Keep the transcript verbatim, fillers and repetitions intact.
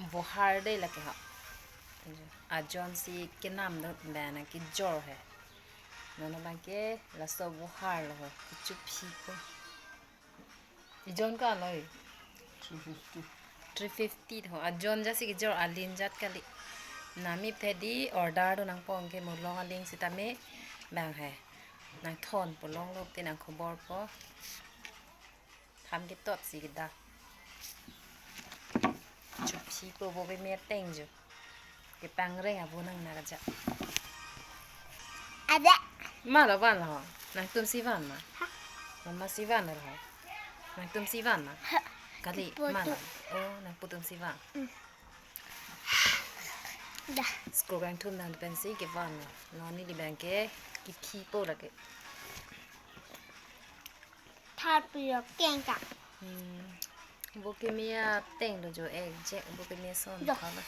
Vohar de lake ho. Ajon si kenam do bana kejor he. Non abangke laso vohar lo ho. Kechuphi ko. Ijon ko aloi. Three fifty. Three fifty ho. Ajon jasi kejor, alin jat kali. Nami phedi order do nangpo, anke mulong aling sitame bang he. Nangthon po, longlo te nangkhobor po. Tham ketot si keda. Chuphi po, bo keme ateng jo. Kepangreng abo nang nang aja. Ada. Ma la van la ho. Nangtum si van ma? Mama si van la ho. Nangtum si van ma? Kali, putum. Ma la. Oh, nangputum si van. Mm. Da. School kangthum nang pensi kevan la. Non neli abangke kithi po lake. Thar piro kengka. Hmm. Bo keme ateng do jo, eh, je, bo keme ason. Jo. Thala.